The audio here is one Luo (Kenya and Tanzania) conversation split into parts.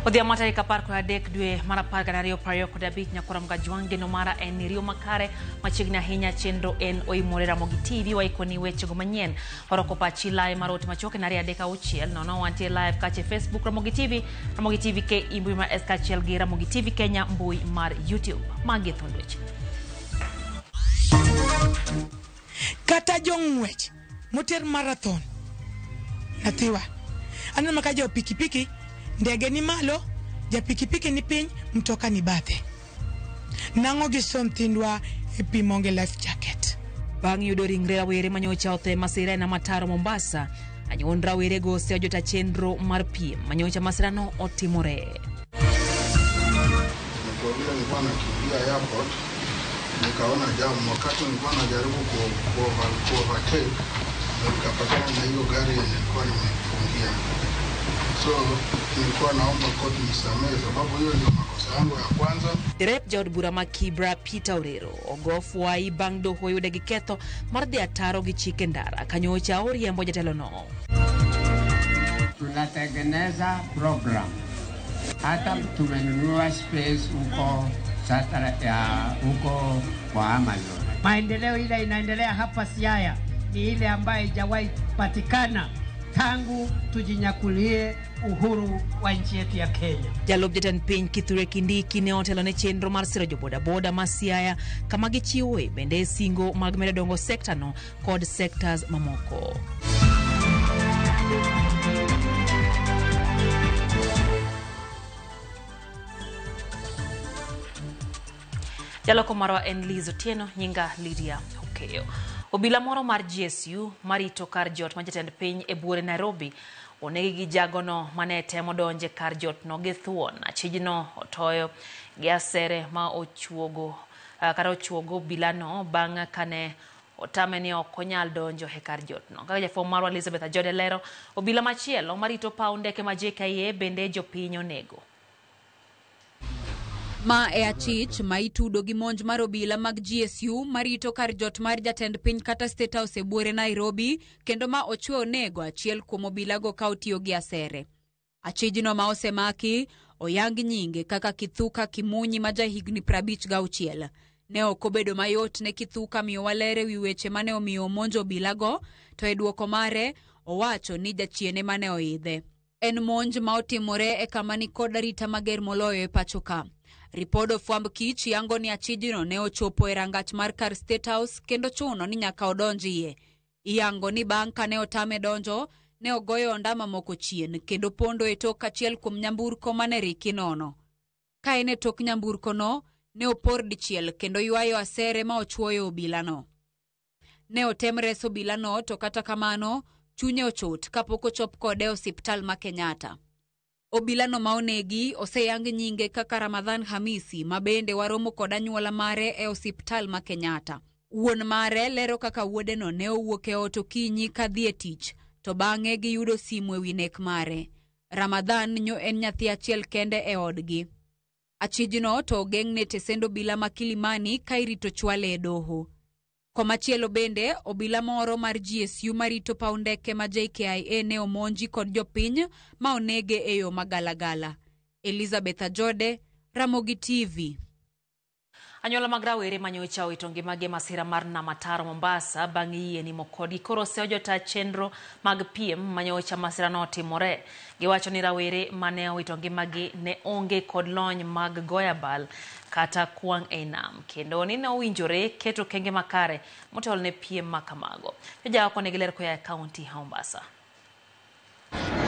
Odhiambo mar tarik 13 dwe mar 12 2025 nyakwara Mgajwang' geno mara en ni riyo makare machiegni ahinya chenro en oimore Ramogi TV waikoni wechego manyien oroko pachi live mar ote machuok en 236 nono wantie live kacha e Facebook Ramogi TV, Ramogi TV KE mbui mar S kaachiel gi Ramogi TV Kenya mbui mar YouTube. Magi e thuond weche. Kata jong'wech moter marathon nathiwa aneno maka jo pikipiki ndege ni malo ja pikipiki ni piny mtoka ni bathe nang'o giso nyithindwa e pi maonge life jacket. Bang' yudo ringre rawere manyocha otho e masira e nam ataro Mombasa, anyuond rawerego oseyo jota chenro mar piem manyocha masirano otimore. Kwa vile nilikuwa nakimbia airport, nikaona jam. Wakati nilikuwa najaribu ku overtake, na nikapatana na hiyo gari yenye nilikuwa nimefungia. So nilikuwa naomba koti nisamehe, sababu hiyo ndio makosa yangu ya kwanza. Derep jaod bura ma Kibra Peter Orero ogo fwai bang' doho yude gi ketho mar dhi ataro gi chike ndara kanyocha oriembo jatelono. Tunatengeneza program, hata tumenunua space huko satellite ya huko kwa Amazon. Maendeleo ile inaendelea hapa Siaya ni ile ambayo haijawahi patikana tangu tujinyakulie uhuru wa nchi yetu ya Kenya. Jalup jatend piny Kithure Kindiki ne otelo ne chenro mar siro jobodaboda ma Siaya kama gichiwoe bende singo mag medo dongo sekta no kod sectors mamoko. Jaloko marwa en Liz Otieno, nyinga Lydia Okeyo. Obila moro mar GSU marito kar jot ma jatend piny e buore Nairobi onegi gi jagono mane temo donje kar jot no gi thuon. Achijno otoyo gi asere ma ochuogo kata ochuogo obilano bang' kane otame ni ok onyal donjo e kar jot no. Kaka jafwambo marwa Elizabeth Ajode lero, obila machielo marito paw ndeke ma JKIA bende jopiny onego. Ma e achich ma itudo gi monj mar obila mag GSU marito kar jot mar jatend piny kata State House e buore Nairobi kendo ma ochwe onego achiel kuom obilago ka otiyo gi asere. Achijno ma osemaki oyang nyinge kaka Kithuka Kimunyi ma jahigni 56. Ne ok obedo mayot ne Kithuka miyo waler ewi weche mane omiyo omonjo obilago, to e duoko mare owacho ni jachiene mane oidhe. En monj ma otimore e kama ni kod arita mager moloyo e pacho ka. Ripod ofwamb kich yango ni achijno ne ochopo e rangach mar kar State House kendo chuno ni nyaka odonj iye. Iyango ni bang' kane otame donjo, ne ogoyo ondama moko chien kendo pondo e tok achiel kuom nyamburko mane riki nono. Ka en e tok nyamburko no, ne opor dichiel kendo ywayo asere ma ochuoyo obilano. Ne otem reso obilano to kata kamano chunye ochot kapok ochop kode e osiptal ma Kenyatta. Obilano ma onegi oseyang nyinge kaka Ramadhan Hamisi ma bende waromo kod anyuola mare e osiptal ma Kenyatta. Wuon mare lero kaka wuodeno ne owuok e ot okinyi kadhi e tich, to bang'e giyudo simu ewi nek mare. Ramadhan nyo en nyathi achiel kende e odgi. Achijno to ogeng'ne tesend obila ma Kilimani ka irito chwale e doho. Komachielo bende, obila moro mar GSU marito paw ndeke ma JKIA ne omonji kod jopiny ma onege e yo magalagala. Elizabeth Ajode, Ramogi TV. Anyuola mag rawere manyocha owito ngimagi e masira mar nam ataro Mombasa bang' yie nimo kodgi koro oseyo jota chenro mag piem manyocha masirano otimore. Giwacho ni rawere mane owito ngimagi ne onge kod lony mag goyo abal kata kwang' ei nam kendo ni ne owinjore keto okenge makare motelo ne piem makamago. Jojawa koni giler koa e kaunti ya Mombasa.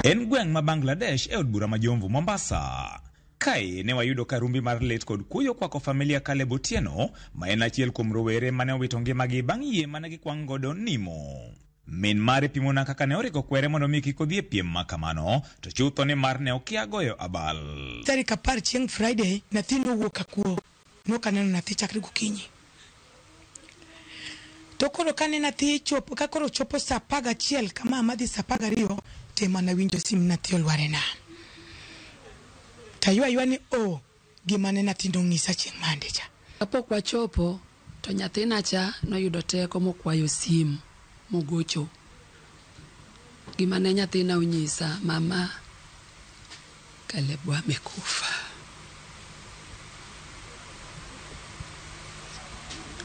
En gweng' ma Bangladesh e od bura ma Jomvu, Mombasa. Kae ne wayudo ka rumbi mar lit kod kuyo kwako familia Caleb Otieno, ma en achiel kuom rowere mane owito ngimagi bang' yie mane gikwang' godo nimo. Min mare pimona kaka ne oriko kwere mondo mi kik odhi e piem ma kamano, to chutho ni mar ne okia goyo abal. Tarik 10 chieng' Friday, nyathi nowuok akuo. Nok aneno nyathi chakre gokinyi. To koro kane nyathi chopo, ka koro chopo saa 11 kama madhi saa 12, to ema nawinjo sim nyathi olwar e nam. To aywa ni o gima ne nyathi nonyisa chieng' mande cha. Kapok wachopo to nyathina cha noyudo teko mokwayo sim mogocho. Gima ne nyathina onyisa, mama, Caleb amekufa.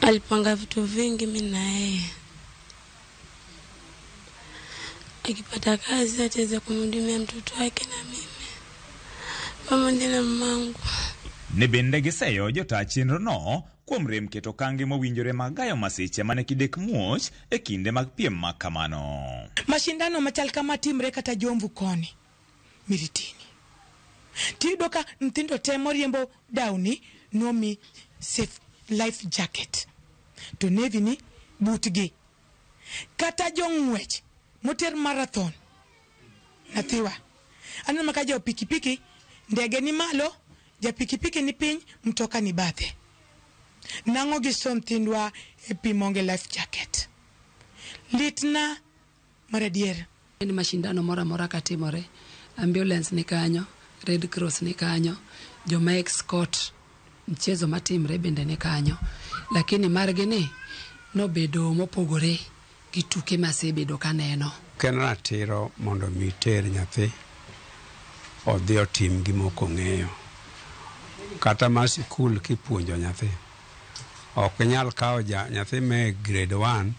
Alipanga vitu vingi mimi na yeye, akipata kazi ataweza kumhudumia mtoto wake na mimi pamoja na mamangu. Ne bende giseyo jota chenro no kuom rem keto okange mowinjore mag gayo masiche mane kidek muoch e kinde mag piem ma kamano. Mashindano machal kama timre kata Jomvu koni Miritini, tiyudo ka nyithindo te moriembo dawni nomi safe life jacket to Navy ni butgi, kata jong'wech moter marathon. Nathiwa aneno ka jo pikipiki ndege ni malo, ja pikipiki ni piny, mtoka ni bathe. Nang'o giso nyithindwa e pi maonge life jacket? Litna mar adier. En mashindano moro amora katimore, ambulance ni kanyo, Red Cross ni kanyo, joma escort mchezo matimre bende ni kanyo, lakini margi ni nobedo mopogore gi tuke masebedo kaneno. Ok en ratiro mondo mi iter nyathi odhi otim gima ok ong'eyo. Kata ma sikul kipuonjo nyathi, ok inyal kawo nyathi me grade 1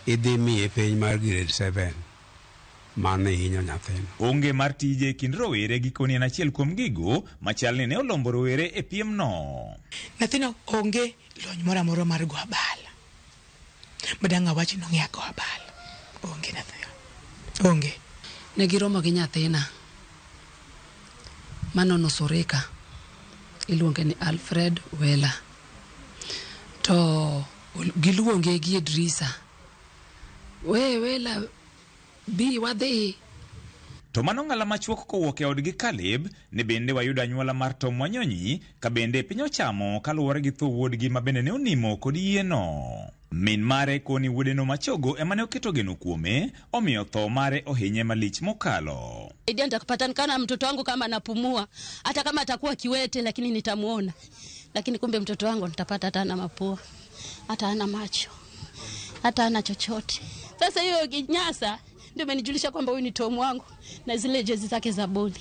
idhi miye penj mar grade 7. Mano hinyo nyathino. Onge mar tije e kind rowere gikoni en achiel kuom gigo machal ni ne olombo rowere e piem no. Nyathino onge lony moro amora mar go abal. Madang' awach ni ong'eyo go abal. Onge nyathino. Onge. Ne giromo gi nyathina manonusurika, iluonge ni Alfred Wela. To giluonge gi e drisa. We Wela, bi wadhi. To mano ng'ala machuok kowuok e odgi Caleb, ne bende wayudo anyuola mar Tom Wanyonyi ka bende piny ochamo kaluwore gi tho wuodgi ma bende ne onimo kod yieno. Min mare koni wuodeno machogo ema ne oketo geno kuome, omiyo tho mare ohinye malich mokalo. Idia nitakapatikana mtoto wangu kama anapumua, hata kama atakuwa kiwete, lakini nitamuona. Lakini kumbe mtoto wangu nitapata hata ana mapua, hata ana macho, hata ana chochote. Sasa hiyo kinyasa ndio imenijulisha kwamba huyu ni Tom wangu na zile jezi zake za boli.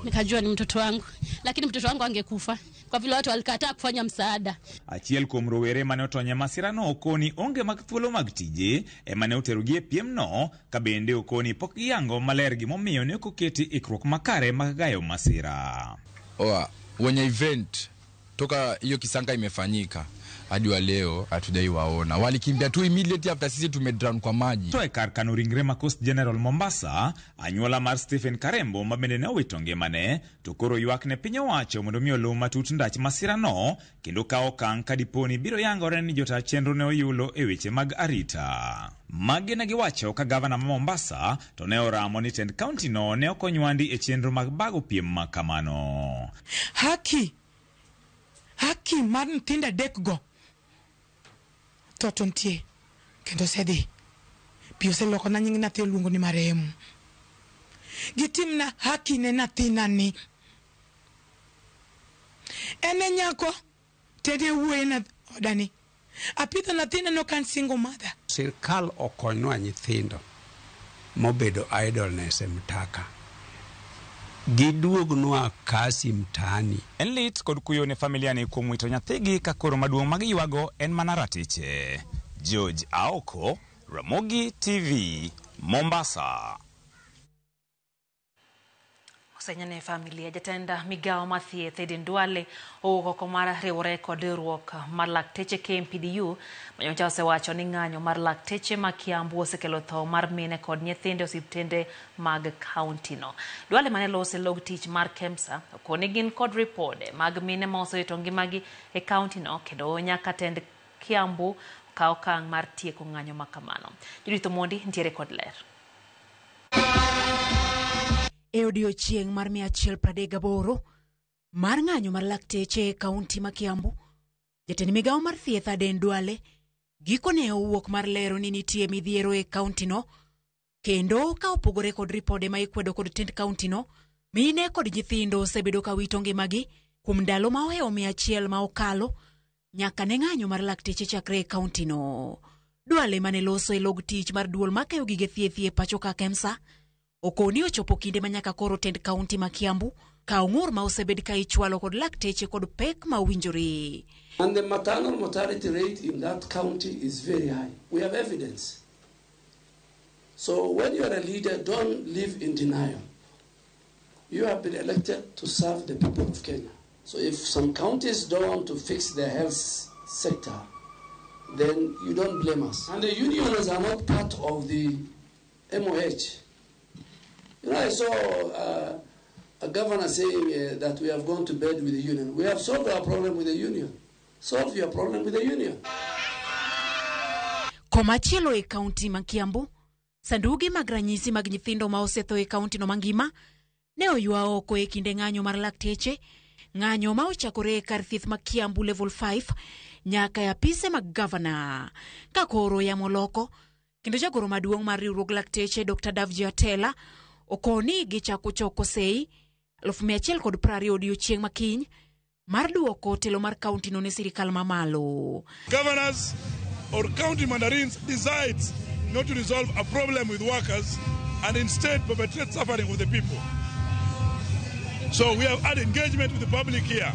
Nikajua ni mtoto wangu, lakini mtoto wangu angekufa kwa vile watu walikataa kufanya msaada. Achiel kuom rowere mane otony e masirano okoni onge mag thuolo mag tije ema ne oterogi e piemno, ka bende okoni pok giyango maler gimomiyo ne ok oketi ikruok makare mag gayo masira. Oa, wenye event toka hiyo kisanga imefanyika hadi wa leo hatujaiwaona. Walikimbia tu immediately after sisi tumedrown kwa maji. To e kar kano ringre ma Coast General Mombasa, anyuola mar Stephen Karembo ma bende ne owito ngimane, to koro ywak ne piny owacho mondo mi oluw matut ndach masirano kendo kawo okang' ka diponi biro yangore ni jota chenro ne oyulo e weche mag arita. Magi ne giwacho ka gavana ma Mombasa to ne oramo ni tend kaunti no ne ok onywandi e chenro mag bago piem ma kamano. Haki, haki mar nyithindo adek go tho to nitie kendo osedhi. Pi oselokona nying nyathi oluongo ni marehemu. Gitimna haki ne nyathina ni. En e nyako tede wuoyi na odani. Apidho nyathina no kan single mother. Sirkal okonywa nyithindo mobedo idleness e mtaka. Giduognwa kasi mtaani. En lit kod kuyo ne familia ni kuom wito nyathigi ka koro maduong' ma giywago en mana ratiche. George Aoko, Ramogi TV, Mombasa. Osenyane familia jatend migawo mar thieth Aden Duale owuok oko mar riwore kod riwruok mar lakteche KMPDU manyocha osewacho ni ng'anyo mar lakteche ma Kiambu osekelo tho mar mine kod nyithindo e osiptende mag kaunti no. Duale mane loso e log tich mar KEMSA okoni gin kod ripode mag mine ma osewito ngimagi e kaunti no kendo nyaka tend Kiambu okaw okang' mar tieko ng'anyo ma kamano. Judith Omondi nitiere kod ler. E odiechieng' mar 138 mar ng'anyo mar lakteche e kaunti ma Kiambu, jatend migawo mar thieth Aden Duale gikone owuok mar lero ni nitie midhiero e kaunti no, kendo ka opogore kod ripode ma ikwedo kod tend kaunti no, mine kod nyithindo osebedo ka wito ngimagi kuom ndalo ma ohewo 100 ma okalo nyaka ne ng'anyo mar lakteche chakre e kaunti no. Duale mane loso e log tich mar duol makayo gige thieth e pacho ka KEMSA okoni ochopo kinde ma nyaka koro tend kaunti ma Kiambu Kaw ng'ur ma osebed ka ichwalo kod lakteche kod pek ma owinjore. And the maternal mortality rate in that county is very high. We have evidence. So when you are a leader, don't live in denial. You have been elected to serve the people of Kenya. So if some counties don't want to fix their health sector, then you don't blame us. And the unions are not part of the MOH. You know, I saw a governor saying that we have gone to bed with the union. We have solved our problem with the union. Solve your problem with the union. Komachielo e kaunti ma Kiambu, sanduge mag ranyisi mag nyithindo ma osetho e kaunti no mangima ne oywa oko e kinde ng'anyo mar lakteche, ng'anyo ma ochakore e kar thieth ma Kiambu Level 5 nyaka e apise mag gavana. Ka koro yamo loko, kendo jagoro maduong' mar riwruog lakteche Dr. Davji Atela okoni gichako choko sei 1,120 odiochieng' makiny mar duoko telo mar kaunti no ne sirikal mamalo. Governors or county mandarins decides not to resolve a problem with workers and instead perpetrate suffering with the people. So we have had engagement with the public here.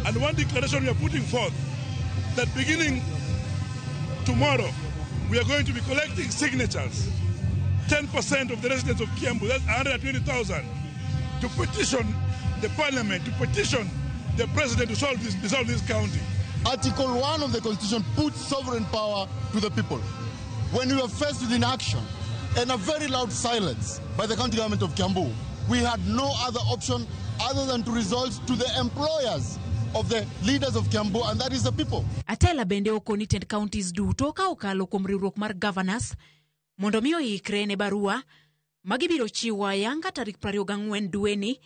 And one declaration we are putting forth, that beginning tomorrow, we are going to be collecting signatures, 10% of the residents of Kiambu, that's 120,000, to petition the parliament, to petition the president to solve this, dissolve this county. Article 1 of the Constitution puts sovereign power to the people. When we were faced with inaction and a very loud silence by the county government of Kiambu, we had no other option other than to resort to the employers of the leaders of Kiambu, and that is the people. Atela bende okoni tend counties duto ka okalo kuom riwruok mar governors mondo mi oikre ne barua ma gibiro chiwo ayanga tarik 24 dweni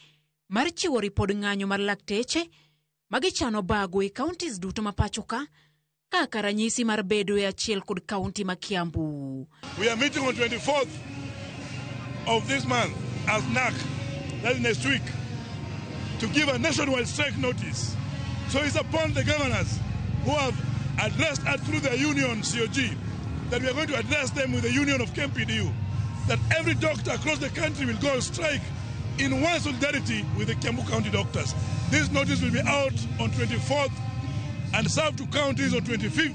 mar chiwo ripod ng'anyo mar lakteche ma gichano bago e counties duto ma pacho ka kaka ranyisi mar bedo e achiel kod kaunti ma Kiambu. We are meeting on 24th of this month as NAC, that's next week, to give a nationwide strike notice. So it's upon the governors who have addressed us through their union, COG, that we are going to address them with the union of KMPDU, that every doctor across the country will go on strike in one solidarity with the Kiambu County doctors. This notice will be out on 24th and served to counties on 25th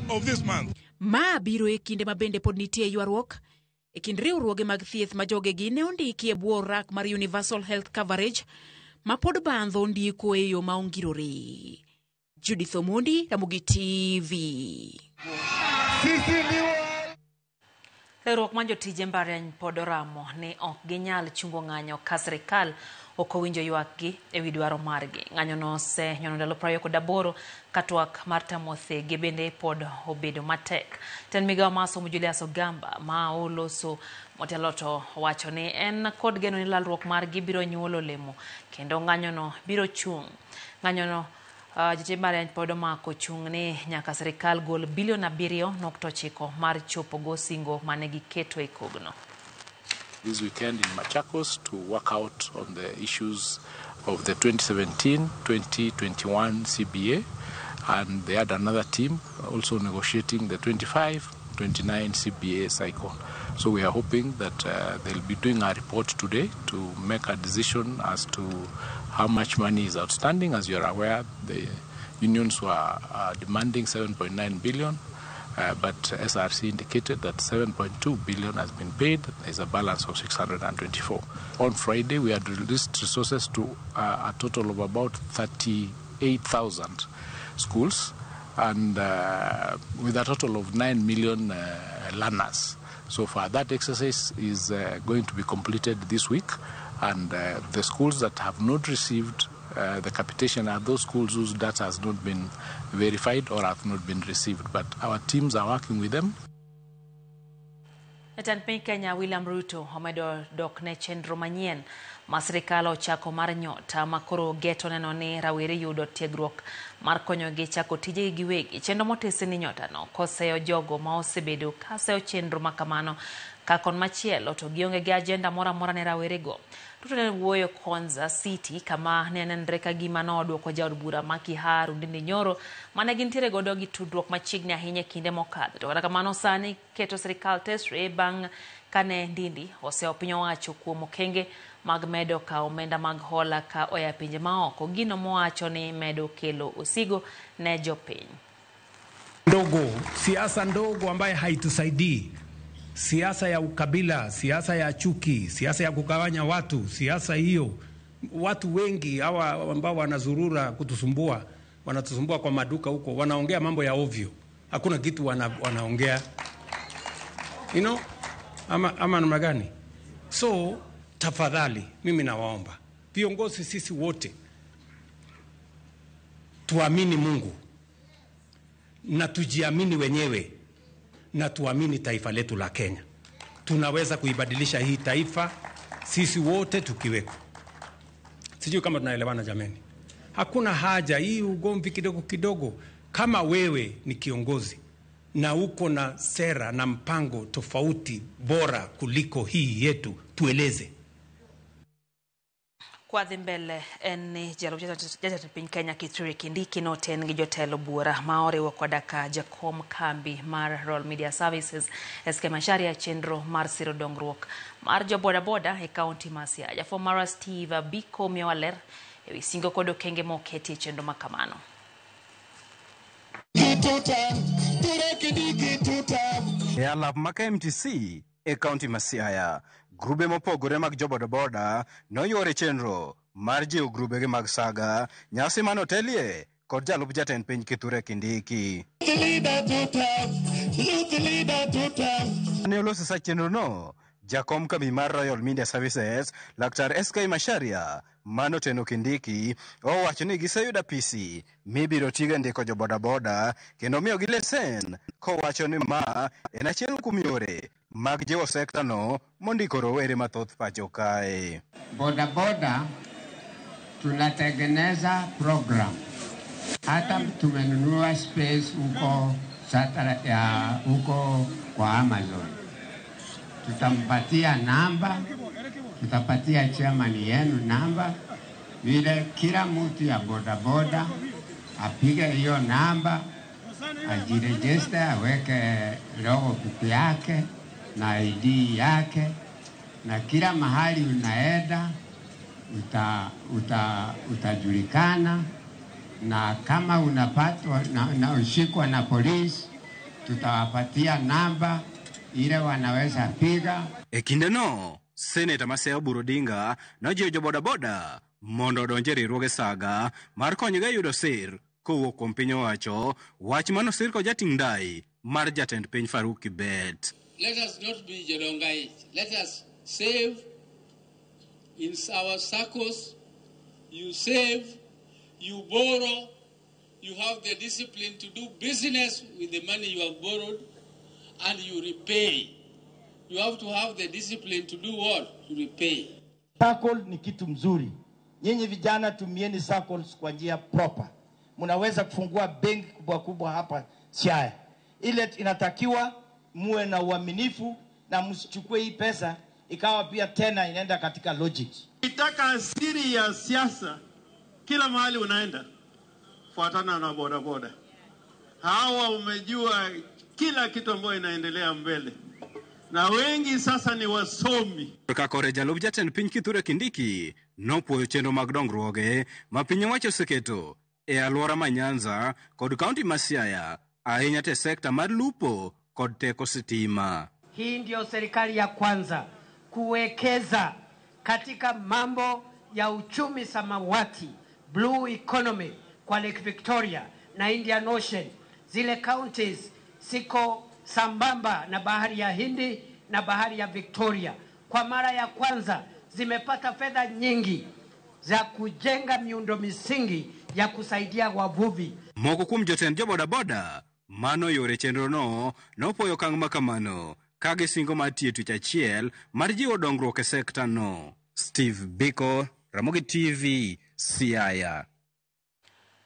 of this month. Ma biro e kinde ma bende pod nitie ywaruok e kind riwruoge mag thieth ma jogegi ne ondiki e bwo rak mar Universal Health Coverage ma pod bandho ndiko e yo ma ongirore. Judith Omondi, Ramogi TV. Riwruok mar jotije mbalariany pod oramo ni ok ginyal chungo ng'anyo ka sirikal ok owinjo ywakgi ewi dwaro margi. Ng'anyo no osenyono ndalo 28 ka twak mar tamo thege bende pod obedo matek. Jatend migao mar somo Julius Ogamba ma oloso motelo to owacho ni en kod geno ni lalruok margi biro nyuolo olemo kendo ng'anyo no biro chung'. Ng'anyo no jotij mbalariany pod omako chung' ni nyaka sirikal gol bilion 7.9 mar chopo go singo mane giketo e kogno. This weekend in Machakos to work out on the issues of the 2017-2021 CBA, and they had another team also negotiating the 25-29 CBA cycle. So we are hoping that they'll be doing a report today to make a decision as to how much money is outstanding. As you are aware, the unions were demanding 7.9 billion. But SRC indicated that 7.2 billion has been paid. There's a balance of 624. On Friday, we had released resources to a total of about 38,000 schools, and with a total of 9 million learners. So far, that exercise is going to be completed this week, and the schools that have not received the capitation are those schools whose data has not been verified or have not been received. But our teams are working with them. Jatend piny Kenya William Ruto omedo dok ne chenro manyien ma sirikal ochako mar nyota ma koro geto neno ni rawere yudo tiegruok mar konyogi chako tijegi giwegi. Chenro motesi ni nyotano koseyo jogo ma osebedo kaseyo chenro ma kamano ka kon machielo to gionge gi agenda moro amora ne rawerego. Ruto ne wuoyo Konza City kama ne nenre ka gima nodwoko jaod bura ma Kiharu Ndindi Nyoro mane gintiere godo gi tudruok machiegni ahinya e kinde mokadho. To kata kamano sani keto sirikal tesre bang' Kane Ndindi oseyo piny owacho kuom okenge mag medo ka omenda mag hola ka oya pinje maoko, gino mowacho ni medo kelo osigo ne jopiny. Ndogo, siasa ndogo ambaye haitusaidii, siasa ya ukabila, siasa ya chuki, siasa ya kugawanya watu, siasa hiyo watu wengi hawa ambao wanazurura kutusumbua, wanatusumbua kwa maduka huko, wanaongea mambo ya ovyo, hakuna kitu wanaongea you know, ama namna gani? So tafadhali, mimi nawaomba viongozi, sisi wote tuamini Mungu na tujiamini wenyewe na tuamini taifa letu la Kenya. Tunaweza kuibadilisha hii taifa sisi wote tukiweko. Sijui kama tunaelewana jameni. Hakuna haja hii ugomvi kidogo kidogo. Kama wewe ni kiongozi na uko na sera na mpango tofauti bora kuliko hii yetu, tueleze. Kwa dhi mbele en ni jalup jatend piny Kenya Kithure Kindiki noten gi jotelo buora ma oriwo koda ka jakom kambi mar Royal Media Services SK Macharia chenro mar siro dongruok mar jo bodaboda e kaunti ma Siaya. Jafwambo marwa Steve Biko miyowa ler ewi singo kod okenge moketi e chenro ma kamano. E alap ma KMTC e kaunti ma Siaya, grube mopogore mag jobodaboda noyuore chenro mar jiwo grubegi mag saga, nyasi manotelie kod jalup jatend piny Kithure Kindiki. Ne oloso sa chenrono jakom kambi mar Royal Media Services Laktar SK Macharia manoteno Kindiki owacho ni giseyudo apisi mibiro tigo e ndiko jobodaboda kendo miyogi lesen, kowacho ni ma en achiel kuom yore mag jiwo sekta no mondiko rowere mathoth pacho kae. Bodaboda tunatengeneza program, hata tumenunua space huko huko kwa Amazon. Tutampatia namba, tutapatia chairman yenu namba, vile kila mtu ya bodaboda apige hiyo namba, ajirejeste, aweke logo pipi yake na ID yake, na kila mahali unaenda utajulikana, na kama unapatwa na ushikwa na polisi, tutawapatia namba ile wanaweza piga. E kindeno, Seneta ma Siaya Oburu Odinga nojiwo jobodaboda mondo odonj e riwruoge saga mar konyogi e yudo sir kowuok kuom piny owacho, wach manosir kod jating' ndai mar jatend piny Faruk Kibet. Let us not be Jelongai. Let us save in our circles. You save, you borrow, you have the discipline to do business with the money you have borrowed, and you repay. You have to have the discipline to do what? To repay. Circle ni kitu mzuri. Nyinyi vijana tumieni circles kwa njia proper. Mnaweza kufungua benki kubwa kubwa hapa Siaya. Ile inatakiwa muwe na uaminifu na msichukue hii pesa ikawa pia tena inaenda katika logic. Ukitaka asiri ya siasa kila mahali unaenda, fuatana na bodaboda. Hawa umejua kila kitu ambayo inaendelea mbele. Na wengi sasa ni wasomi. Ka kore jalup jatend piny Kithure Kindiki nopuoyo chenro mag dongruoge ma piny owacho oseketo e alwora ma Nyanza kod kaunti ma Siaya, ahinya te sekta mar lupo kod teko sitima. Hii ndiyo serikali ya kwanza kuwekeza katika mambo ya uchumi samawati, blue economy, kwa Lake Victoria na Indian Ocean. Zile counties siko sambamba na bahari ya Hindi na bahari ya Victoria. Kwa mara ya kwanza zimepata fedha nyingi za kujenga miundo misingi ya kusaidia wavuvi. Moko kuom jotend jobodaboda manoyore chenrono nopuoyo okang' ma kamano ka gisingo mar tiyo tich achiel mar jiwo dongruok e sekta no. Steve Biko, Ramogi TV, Siaya.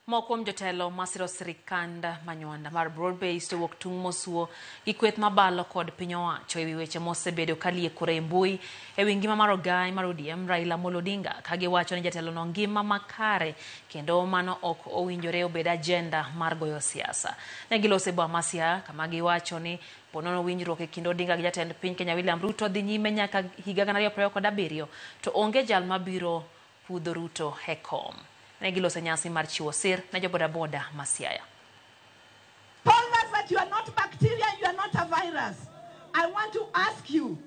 Moko kuom jotelo masiro sirikand Manywanda mar Broad-Based owuok tung' mosuo gi kweth mabalo kod piny owacho ewi weche mosebedo kaliekore e mbui ewi ngima mar ogai mar ODM Raila Amolo Odinga, ka giwacho ni jatelono ngima makare kendo mano ok owinjore obed agenda mar goyo siasa. Ne giloso e boma ma Siaya kama giwacho ni Ponono winjruok e kind Odinga gi jatend piny Kenya William Ruto dhi nyime nyaka higa 2027 to onge jal mabiro pudho Ruto e kom. Ne giloso nyasi mar chiwo sir ne jobodaboda ma Siaya. Told us that you are not bacteria, you are not a virus. I want to ask you,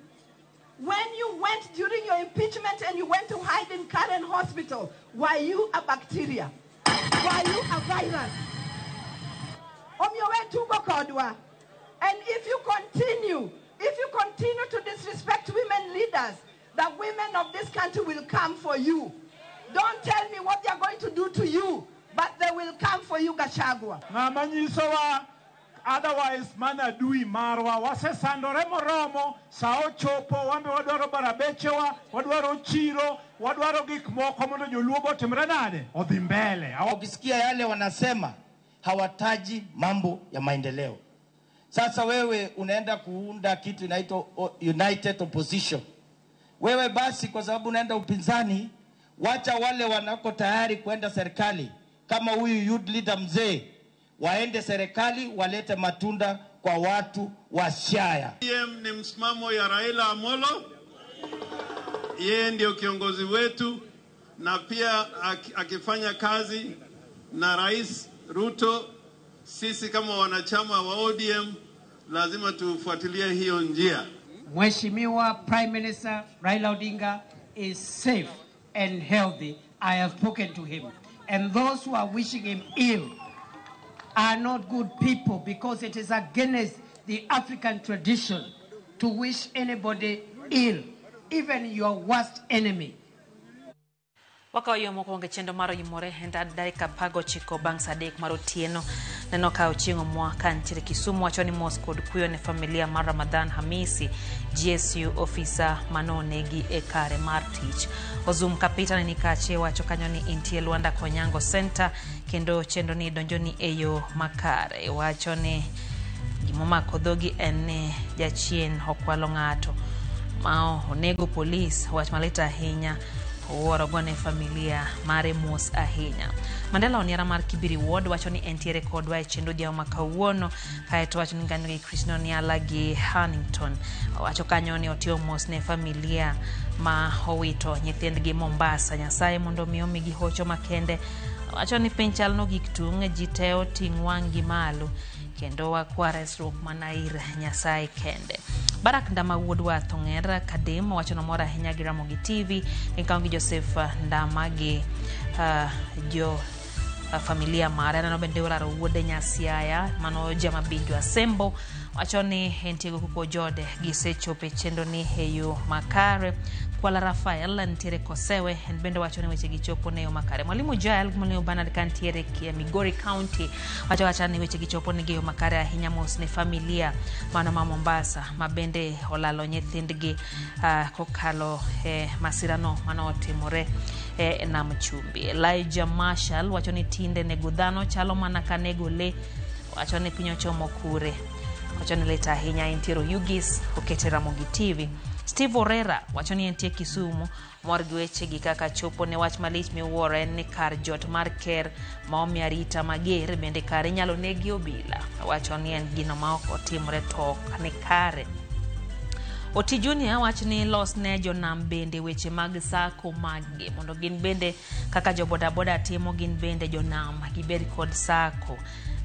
when you went during your impeachment and you went to hide in Karen Hospital, were you a bacteria? Were you a virus? Omiyo we tugo kodwa. And if you continue to disrespect women leaders, the women of this country will come for you. Don't tell me what they are going to do to you, but they will come for you, Gachagua. Ng'ama nyisowa otherwise mana adui marwa wasesandore moromo sa ochopo wambe wadwaro barabechewa wadwaro chiro wadwaro gik moko mondo joluo botimre nade odhi mbele. Ukisikia yale wanasema hawataji mambo ya maendeleo. Sasa wewe unaenda kuunda kitu inaitwa United Opposition. Wewe basi kwa sababu unaenda upinzani, wacha wale wanako tayari kuenda serikali kama huyu youth leader mzee waende serikali walete matunda kwa watu wa Siaya. ODM ni msimamo ya Raila Amolo, yeye ndio kiongozi wetu, na pia akifanya kazi na Rais Ruto, sisi kama wanachama wa ODM lazima tufuatilie hiyo njia. Mheshimiwa Prime Minister Raila Odinga is safe and healthy. I have spoken to him. And those who are wishing him ill are not good people, because it is against the African tradition to wish anybody ill, even your worst enemy. Wakawo yo mokwongo e chenro mar Oyimore en dakika 19 bang' saa 3 mar otieno. Neno ka Ochieng' Omwa ka nitiere Kisumu wacho ni mos kod kuyo ne familia mar Ramadhan Hamisi, GSU ofisa manonegi e kare mar tich. Ozum Kapita ne nikache wacho kanyo ni intie Luanda Konyango Center kendo chenro ni donjo ni e yo makare. Wacho ni gimomako dhogi en ni jachien okwalo ng'ato ma onego polis, wach malit ahinya. Owuoro gone familia mare mos ahinya. Mandela Oniara mar Kibiri Ward wacho ni entiere kodwa e chenro odhiambo ma kawuono. Kaeto wacho ni ngano gi Krishna Oniala gi Hannington. Wacho kanyo ni otiyo mos ne familia ma owito nyithindgi Mombasa. Nyasaye mondo mi omigi hocho makende. Wacho ni piny chal nogik tung' ji te oting' wang'gi malo kendo wakwa resruok mana ir Nyasaye kende. Barak Ndama wuod Wath Ong'er Kadem wacho nomor ahinya gi Ramogi TV gikawo gi Joseph Ndama gi jo familia mare. Aneno bende oraro wuode Nyasiaya mano Jamabinjo Asembo wacho ni entie go kuko jode gisechopo e chenro ni e yo makare. Kwala Rafael nitiere Kosewe en bende wacho ni weche gichopo ne yo makare. Mwalimu Joel gi Mwalimu Bernard kantiere Migori County wacho wacha ni weche gichopo ne yo makare ahinya mos ne familia mano ma Mombasa ma bende olalo nyithindgi kokalo masirano mano otimore e nam chumbi. Elijah Marshall wacho ni tinde nego dhano chalo mana ka nego le. Wacho ni piny ochomo kure. Wacho ni lit ahinya entiere Oyugis okete Ramogi TV. Steve Orera wacho ni entie Kisumu mor gi wechegi kaka chopo ne wach malich miwuoro en ni kar jot mar ker ma omi arita mager bende kare inyalo negi obila. Wacho ni en gino ma ok otimore to ok ni kare. Oti Junior wacho ni los ne jonam bende weche mag sako maggi mondo gin bende kaka jobodaboda timo gin bende jonam gibed kod sako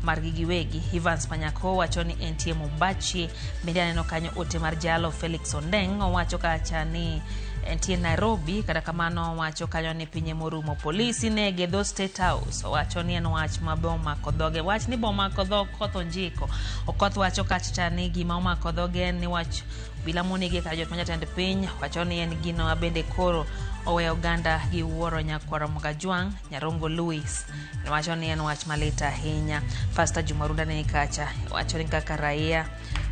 margi giwegi. Evans Panyako wacho ni entie Mumbachi. Bende aneno kanyo ote mar jalo Felix Ondeng owacho kacha ni entie Nairobi. Kata kamano owacho kanyo ni pinye morumo polisi nege dho State House. Owacho ni en wach ma be omako dhoge. Wach ni bomako dhog koth onjiko. Okoth wacho kacha ni gima omako dhoge en ni wach bila monege kar jot ma jatend piny. Wacho ni en gino ma bende koro oweyo oganda gi wuoro nyakwaro Mgajwang' Nyarongo Louis. Wacho ni en wach malit ahinya. Pastor Juma Runda ne kacha wacho ni kaka raia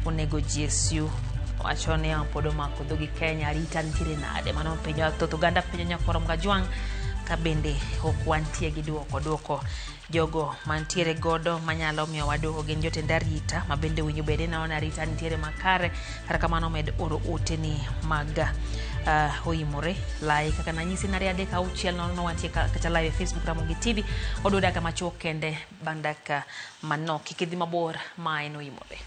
onego GSU. Wacho ni pod omako dhogi Kenya arita nitiere nade. Mano penjo thoth oganda penjo nyakwaro Mgajwang' ka bende ok wantie gi duoko jogo mantiere godo manyalo miyo waduoko gin jotend arita ma bende winjo bede naona arita nitiere makare. Kata kamano med oro oteni mag Oyimore like kaka nanyisi nari 3 6 0 wantie kata live e Facebook Ramogi TV. Oduogo dakika machuok kende bang' dakika manok. Kik idhi mabor, ma en Oyimore.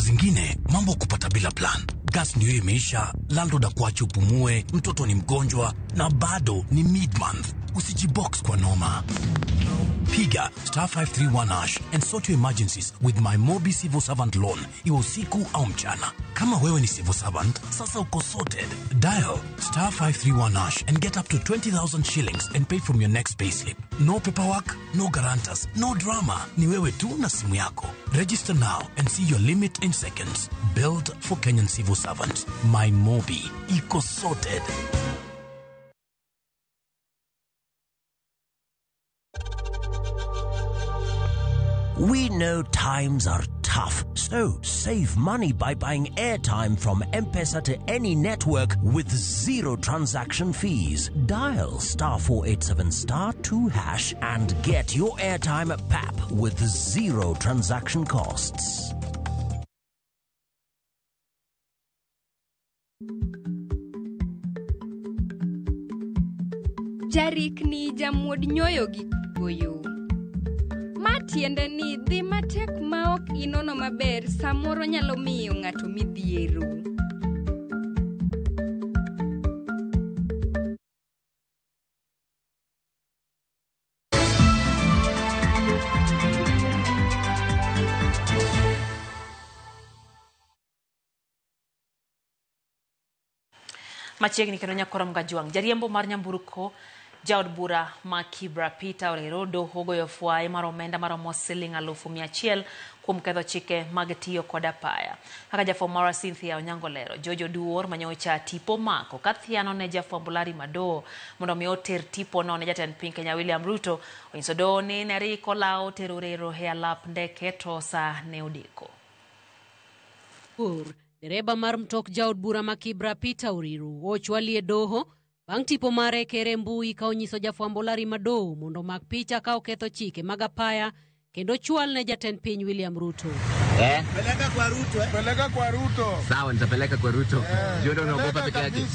Saa zingine mambo kupata bila plan. Gas ndio imeisha, landlord akuache upumue, mtoto ni mgonjwa na bado ni mid-month. Usijibox kwa noma. Piga *531# and sort your emergencies with my Mobi Civil Servant Loan, iwe usiku au mchana. Kama wewe ni civil servant, sasa uko sorted. Dial *531# and get up to 20,000 shillings and pay from your next payslip. No paperwork, no guarantors, no drama. Ni wewe tu na simu yako. Register now and see your limit in seconds. Built for Kenyan civil servants. My Mobi. Iko sorted. We know times are tough, so save money by buying airtime from M-Pesa to any network with zero transaction fees. Dial *487*2# and get your airtime at PAP with zero transaction costs. Jarikni jamuod nyoyo gi goyo. Ma tiende ni dhi matek ma ok inono maber samoro nyalo miyo ng'ato midhiero. Machiegni kendo nyakorom Gajwang', jariembo mar nyamburko jaod bura ma Kibra Peter Orero doho ogoyo fwaye mar omenda maromo siling 100,000 kuom ketho chike mag tiyo kod apaya. Kaka jafwambo marwa Cynthia Onyango lero, George Oduor manyocha tipo mako ka thiano ne jafwambo Larry Madowo mondo mi oter tipo no ne jatend piny Kenya William Ruto, onyiso doho ni ne rik olawo tero Orero e alap ndeke to sa ne odeko. Dereba mar mtok jaod bura ma Kibra Peter Oriru ochwali e doho bang' tipo mare kere mbui ka onyiso jafwambo Larry Madowo mondo omak picha ka oketho chike mag apaya kendo chwal ne jatend piny William Ruto. Eh? Peleka kwa Ruto, eh? Peleka kwa Ruto. Sawa, nitapeleka kwa Ruto. Jioni unaogopa peke yake.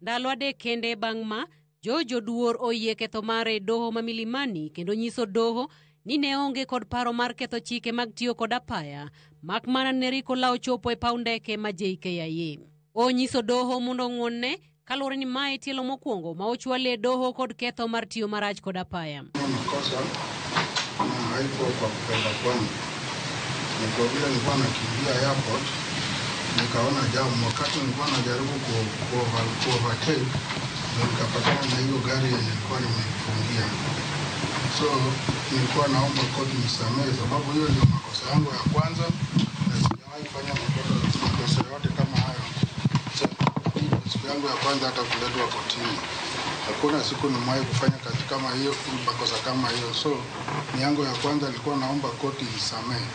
Ndalo adek kende bang' ma, George Oduor oyie ketho mare e doho ma Milimani kendo nyiso doho ni ne onge kod paro mar ketho chike mag tiyo kod apaya mak mana ne rik olawo chopo e paw ndeke ma JKIA. Onyiso doho mondo ong'wonne kaluwore ni mae tielo mokwongo ma ochwale e doho kod ketho mar tiyo marach kod apaya. Makosa na haikuwa kwa kupenda kwangu, ni kwa vile nilikuwa nakimbia airport, nikaona jam. Wakati nilikuwa najaribu ku overtake, ndio nikapatana na hiyo gari yenye nilikuwa nimeifungia. So nilikuwa naomba koti nisamehe, sababu hiyo ndio makosa yangu ya kwanza na sijawahi fanya makosa yote kama hayo. So, hii ndio siku yangu ya kwanza hata kuletwa kotini. Hakuna siku nimewahi kufanya kazi kama hiyo, makosa kama hiyo. So ni yangu ya kwanza, nilikuwa naomba koti nisamehe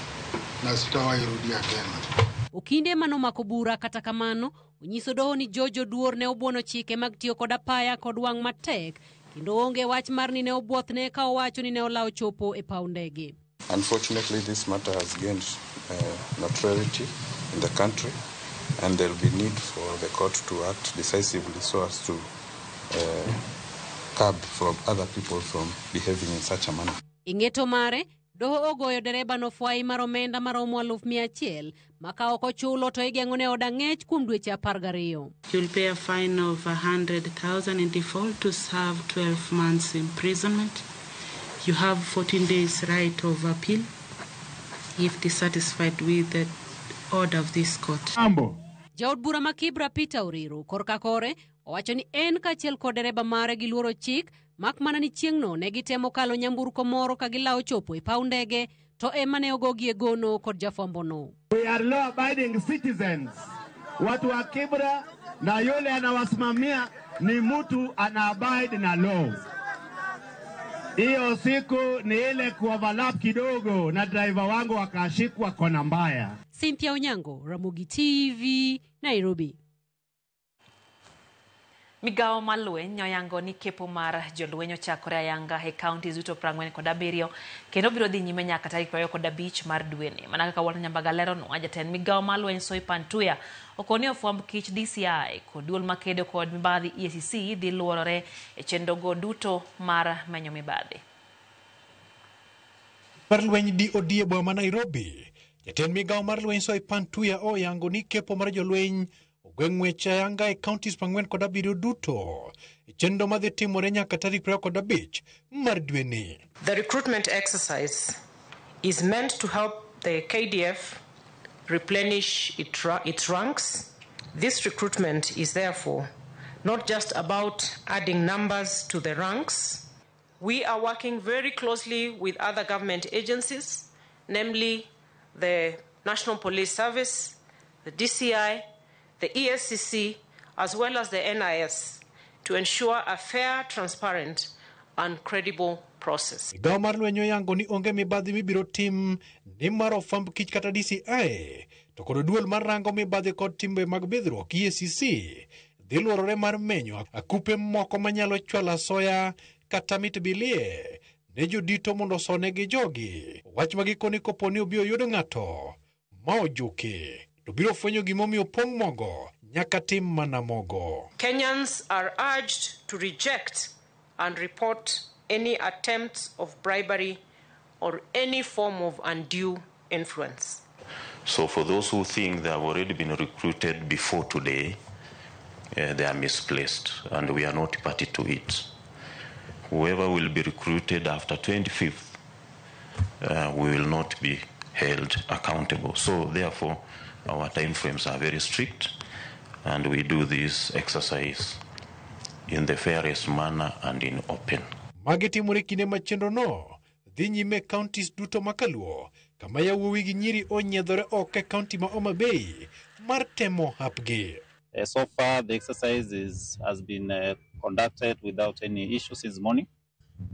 na sitawahi rudia tena. Okinde manomako bura kata kamano onyiso doho ni George Oduor ne obuono chike mag tiyo kod apaya kod wang' matek kendo onge wach mar ni ne obuothne ka owacho ni ne olawo chopo e paw ndege. Unfortunately, this matter has gained notoriety in the country, and there will be need for the court to act decisively so as to curb from other people from behaving in such a manner. E ng'eto mare, doho ogoyo dereba no fwai mar omenda maromo 100,000 ma ka ok ochulo to igeng'one od ang'ech kuom dweche 12. You'll pay a fine of 100,000 in default to serve 12 months imprisonment. You have 14 days right of appeal if dissatisfied with the order of this court. Jaod bura ma Kibra Peter Oriru korka kore owacho ni en kaachiel kod dereba mare giluoro chik mak mana ni chieng'no ne gitemo kalo nyamburko moro ka gilawo chopo e paw ndege to ema ne ogogi e gono kod jafwambono. We are law abiding citizens. Watu wa Kibra na yule anawasimamia ni mtu ana abide na law. Hiyo siku ni ile kuoverlap kidogo na driver wangu akashikwa kona mbaya. Cynthia Onyango, Ramogi TV, Nairobi. Migawo mar lweny oyango ni kepo mar jolweny ochakore ayanga e kaunti duto 47 kendo biro dhi nyime nyaka tarik 25 mar dweni. Mana kaka Walter Nyambaga leronwa, jatend migawo mar lweny Soipan Tuya okoni ofwamb kich DCI kod duol makedo kod mibadhi EACC dhi luorore e chenrogo duto mar menyo mibadhi. Mar lweny DOD e boma ma Nairobi, Jatend migawo mar lweny Soipan Tuya oyango ni kepo mar jolweny ogwe ng'wech ayanga e counties 47 duto e chenro madhi timore nyaka tarik 25 mar dweni. The recruitment exercise is meant to help the KDF replenish its ranks. This recruitment is therefore not just about adding numbers to the ranks. We are working very closely with other government agencies, namely the National Police Service, the DCI, the ESCC, as well as the NIS, to ensure a fair, transparent, and credible process. Migawo mar lweny oyango ni onge mibadhi mibiro tim nimar ofwamb kich kata DCI to kod duol mar rango mibadhi kod timbe mag bidhruok EACC dhi luorore mar menyo akupe moko manyalo chwalo asoya kata mit bilie ne jodito mondo osonegi jogi. Wach ma gikoni kopo ni obi oyud ng'ato ma ojuki to biro fwenyo gimomiyo pong' mogo nyaka tim mana mogo. Kenyans are urged to reject and report any attempts of bribery or any form of undue influence. So for those who think they have already been recruited before today, they are misplaced, and we are not party to it. Whoever will be recruited after 25th, we will not be held accountable. So therefore, our timeframes are very strict, and we do this exercise in the fairest manner and in open. Magi timore kinde ma chenrono dhi nyime e counties duto ma kaluo kama yawuowi gi nyiri onyiedhore oko e county ma Homa Bay mar temo hapgi. So far, the exercise has been conducted without any issues since morning,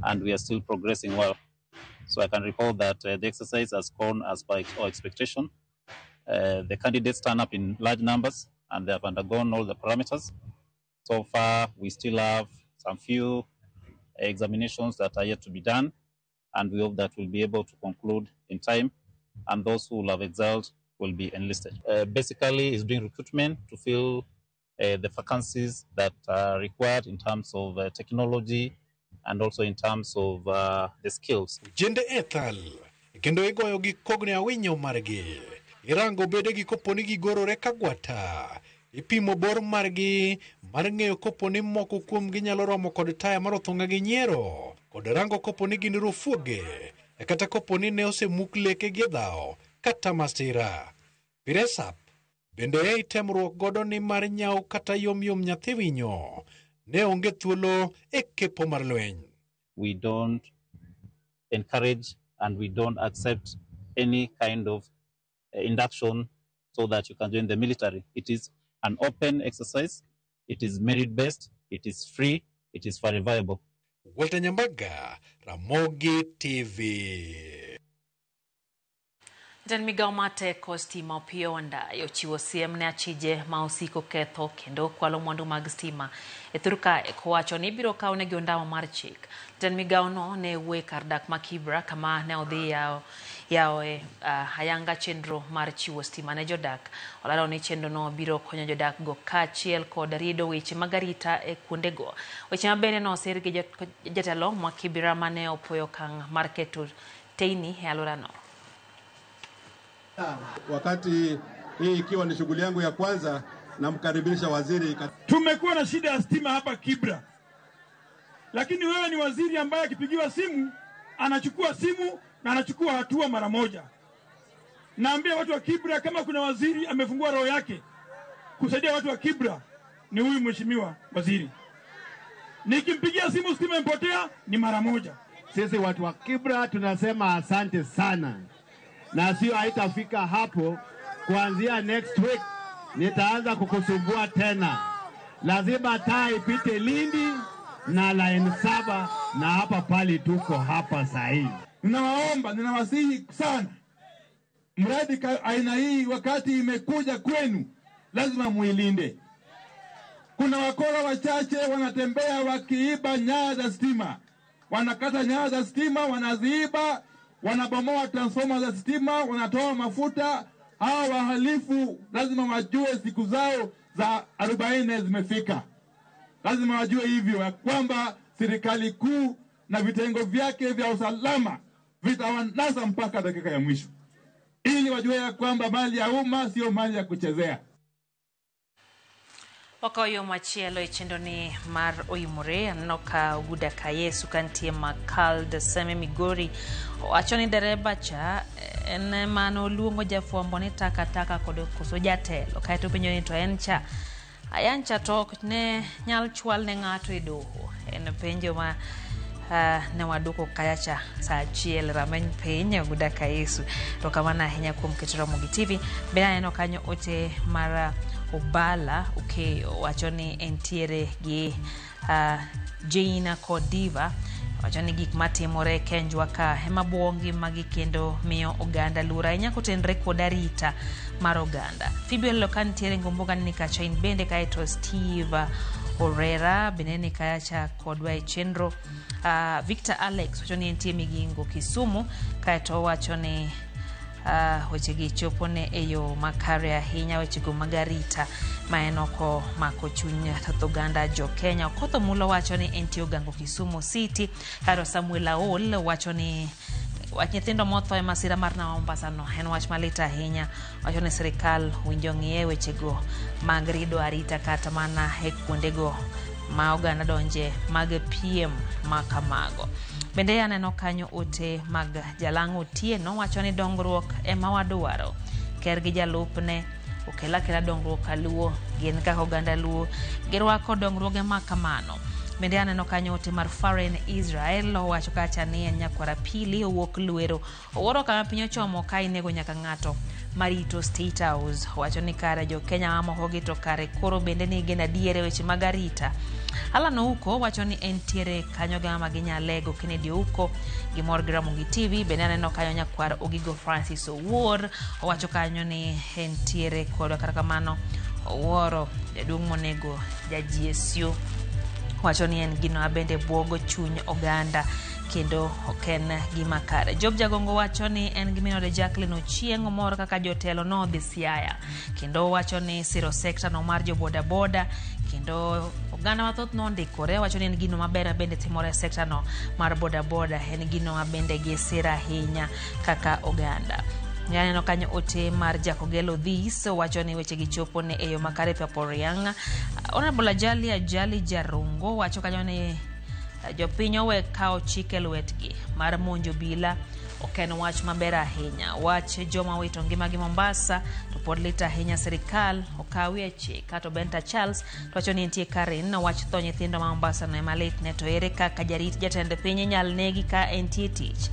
and we are still progressing well. So I can recall that the exercise has gone as per our expectation. The candidates turn up in large numbers, and they have undergone all the parameters. So far, we still have some few examinations that are yet to be done, and we hope that we'll be able to conclude in time, and those who will have excelled will be enlisted. Basically, it's doing recruitment to fill the vacancies that are required in terms of technology and also in terms of the skills. Jende Ethel kendo igoyo gi kogni awinyo margi. Irango bedegi kopo ni gigorore ka gwata. Ipimo bor margi mar ng'eyo kopo ni moko kuomgi nyalo romo kod taya mar othung'a gi nyiero, kod rango kopo ni gin rofuoge, kata kopo ni ne osemuk lekegi e dhawo kata masira. Piresap bende ei temruok godo ni mar nyawo kata yomyom nyathi winyo ne onge thuolo e kepo mar lweny. We don't encourage and we don't accept any kind of induction so that you can join the military. It is an open exercise, it is merit-based, it is free, it is verifiable. Walter Nyambaga, Ramogi TV. Jatend migawo mar teko stima Opiyo Wandayi ochiwo siem ne achije ma osiko ketho kendo kwalo mwandu mag stima e thur kae kowacho ni ibiro kawnegi ondamo mar chik. Jatend migawono ne wuoyo e kar dak ma Kibra kama ne odhi yawoe ayanga chenro mar chiwo stima ne jodak. Olando ni chenrono biro konyo jodak go kaachiel kod riedo weche mag arita e kuondego. Weche ma bende nosir gi jatelo ma Kibra mane opuoyo okang' mar keto teyni e alworano. Wakati hii ikiwa ni shughuli yangu ya kwanza, namkaribisha waziri. Tumekuwa na shida ya stima hapa Kibra, lakini wewe ni waziri ambaye akipigiwa simu anachukua simu na anachukua hatua mara moja. Naambia watu wa Kibra, kama kuna waziri amefungua roho yake kusaidia watu wa Kibra ni huyu mheshimiwa waziri. Nikimpigia simu stima imepotea ni mara moja. Sisi watu wa Kibra tunasema asante sana. Na sio haitafika hapo. Kuanzia next week nitaanza kukusumbua tena. Lazima taa ipite Lindi na line 7 na hapa pali tuko hapa sahi. Ninawaomba, ninawasihi sana, mradi aina hii wakati imekuja kwenu lazima muilinde. Kuna wakora wachache wanatembea wakiiba nyaya za stima, wanakata nyaya za stima, wanaziiba, wanabomoa transformer za stima, wanatoa mafuta. Hawa wahalifu lazima wajue siku zao za 40 zimefika. Lazima wajue hivyo ya kwamba serikali kuu na vitengo vyake vya usalama vitawanasa mpaka dakika ya mwisho. ili wajue ya kwamba mali ya umma sio mali ya kuchezea. Wakawo yo machielo e chenro ni mar Oimore, aneno ka Oguda Kayesu kantie Makald Seme Migori owacho ni dereba cha en ema oluongo jafwambo ni takataka kod koso jatelo, kaeto openjo ni to en cha ayancha to ok ne nyal chwal ne ng'ato e doho. En penjo ma ne waduoko kacha saa 1 rameny piny. Oguda Kayesu, to kamano ahinya kuom keto Ramogi TV. Bende aneno kanyo ote mar Obala Okeyo wacho ni entiere gi Jane kod Diva, wacho ni gik matimore Kenjwa ka ema buogo ngimagi kendo miyo oganda luor ahinya kotenore kod arita mar oganda. Phoebe Olelo ka nitiere Ngomboga ni kacha in bende, kaeto Steve Orera bende ni kacha kodwa e chenro. Victor Alex wacho ni entie Migingo Kisumu, kaeto owacho ni wechegi chopo ne e yo makare ahinya, wechego mag arita ma en oko mako chuny thoth oganda jo Kenya. Okoth Omulo wacho ni entie Ogango Kisumu City. Karo Samuel Aol wacho ni wach nyithindo motho e masira mar Nam Mombasa no en wach malit ahinya. Wacho ni sirikal winjo ng'iye wechego mag rido arita kata mana e kuondego ma oganda donje mag piem ma kamago. Bende aneno kanyo ote mag Jalang'o Otieno wacho ni dongruok ema wadwaro. Ker gi jalupne okela kela dongruok kaluo, gin kaka oganda luo girwako dongruoge ma kamano. Bende aneno kanyo ote mar Faren Israel owacho kacha ni en nyakwara pili owuok Lwero. Owuoro kama piny ochomo ka inego nyaka ng'ato marito State House. Owacho ni kare jo Kenya mamoko gi to kare koro bende ni gin adier e weche mag arita. Alan Ouko wacho ni entiere kanyo gi mama gi Nyalego Kennedy Ouko gi mor gi Ramogi TV. Bende aneno kanyo nyakwar Ogigo Francis Owuor owacho kanyo ni entiere kodwa, kata kamano Owuoro jaduong' monego ja GSU wacho ni en gino bende buogo chuny oganda kendo ok en gima kare. Job Jagongo wacho ni en gi minode Jacqueline Ochieng' omor kaka jotelo nodhi Siaya, kendo wacho ni siro sekta no mar jo boda boda kendo oganda mathoth nondikore. Wacho ni en gino maber bende timore e sekta no mar boda boda, en gino ma bende gisiro ahinya kaka oganda. Aneno kanyo ote mar Jakogelo Dhis wacho ni wechegi chopo ne e yo makare Paporiang. Honorable Ajali Ajali Jarungo wacho kanyo ni jopiny owe kawo chik e lwetgi mar monjo bila ok en wach maber ahinya. Wach joma wito ngimagi Mombasa to pod lit ahinya, sirikal okawie chik. Kato Benta Charles to wacho ni nitie Karen wach tho nyithindo ma Mombasa no ema litne, to ere kaka jarit jatend piny inyal negi ka entie tich.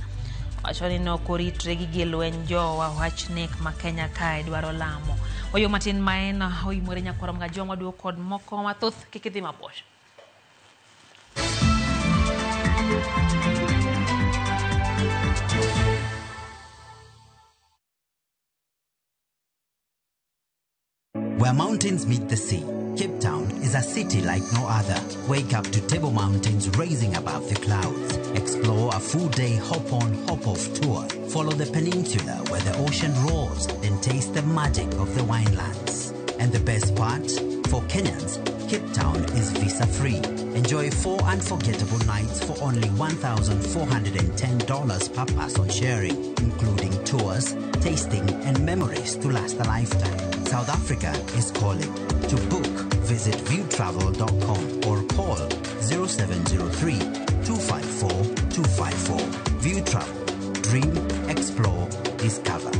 Wacho ni nokoritre gi gige lweny jowa wach nek ma Kenya kae dwaro lamo. Oyo matin ma en oimore nyakwara mga joma duok kod moko mathoth, kik idhi mabor. Where mountains meet the sea, Cape Town is a city like no other. Wake up to Table Mountains raising above the clouds. Explore a full-day hop-on, hop-off tour. Follow the peninsula where the ocean roars, then taste the magic of the winelands. And the best part? For Kenyans, Cape Town is visa-free. Enjoy 4 unforgettable nights for only $1,410 per person sharing, including tours, tasting, and memories to last a lifetime. South Africa is calling. To book, visit viewtravel.com or call 0703 254 254. View Travel. Dream, explore, discover.